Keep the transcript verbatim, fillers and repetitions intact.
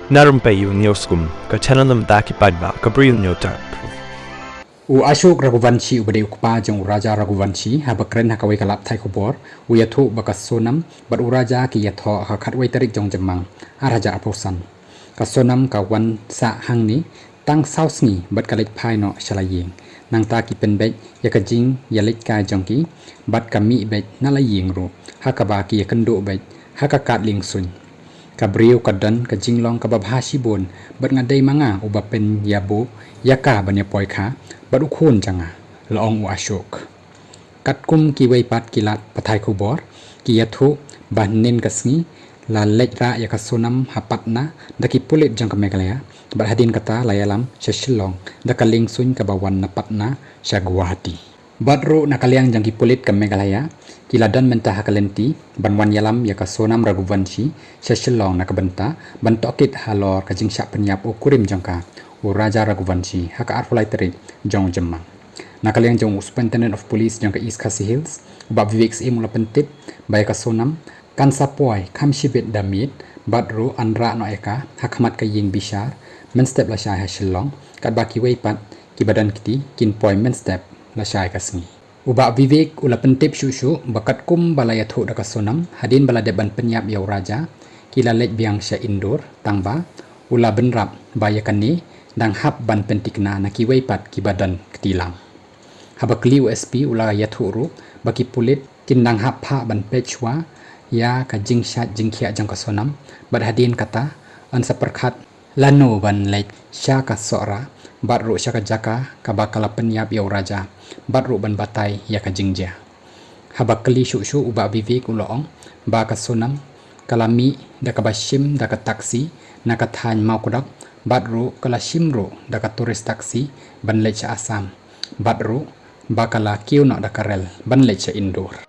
Na rympei u News Kum, ka channel na bynta ki paidbah ka Bri u News Tap. U Ashok Raghuvanshi uba dei u kpa jong u Raja Raghuvanshi, haba kren ha kawei ka lad pathai khubor, u ïathuh ba ka Sonam bad u Raja ki ïathoh ha ka khatwei tarik jong Jymmang, ar hajar arphew san. Ka Sonam ka wan sah hangne tang saw sngi bad ka leit phai noh sha la ïing. Nangta ki pynbeit ïa ka jingïaleit kai jong ki bad ka mih beit na la ïing ruh, ha kaba ki ïakynduh beit ha ka kad liengsuiñ. Ka briew ka don ka jinglong kaba bha shibun bad nga dei ma nga uba pynïabuh ïa ka ban ïapoi kha bad u khun jong nga, la ong u Ashok. Katkum kiwei pat ki lad pathai khubor ki ïathuh ba hynnin ka sngi la leit rah ïa ka Sonam ha Patna da ki pulit jong ka Meghalaya, bad hadien kata la ïalam sha Shillong da ka liengsuiñ kaba wan na Patna sha Guwahati. Bad ruh na ka liang jong ki pulit ka Meghalaya, ki la don mynta ha ka lynti ban wan ïalam ïa ka Sonam Raghuvanshi sha Shillong na ka bynta ban tohkit halor ka jingshah pynïap u kurim jong ka, u Raja Raghuvanshi, ha ka arphew lai tarik jong Jymmang. Na ka liang jong u Superintendent of Police jong ka East Khasi Hills, u Bah Vivek Syiem, u la pyntip ba ïa ka Sonam kan sa poi kham shibit da miet, bad ruh yn rah noh ïa ka ha khmat ka ïing bishar mynstep lashai ha Shillong, katba kiwei pat kiba don kti kin poi mynstep lashai ka sngi. U Bah Vivek u la pyntip shuh shuh ba katkum ba la ïathuh da ka Sonam, hadien ba la dep ban pynïap ïa u Raja, ki la leit biang sha Indore, tangba u la bynrap ba ïa kane dang hap ban pynthikna na kiwei pat kiba don kti lang. Haba kylli u S P, u la ïathuh ruh ba ki pulit kin dang hap phah ban peit shuwa ïa ka jingshait jingkhiah jong ka Sonam, bad hadien kata yn sa pyrkhat lano ban leit sha ka Sohra bad ruh sha ka jaka kaba ka la pynïap ïa u Raja, bad ruh ban batai ïa ka jingjia. Haba kylli shuh shuh, u Bah Vivek u la ong ba ka Sonam ka la mih da kaba shim da ka taxi na ka thaiñ Mawkdok, bad ruh ka la shim ruh da ka tourist taxi ban leit sha Assam, bad ruh ba ka la kiew noh da ka rel ban leit sha Indore.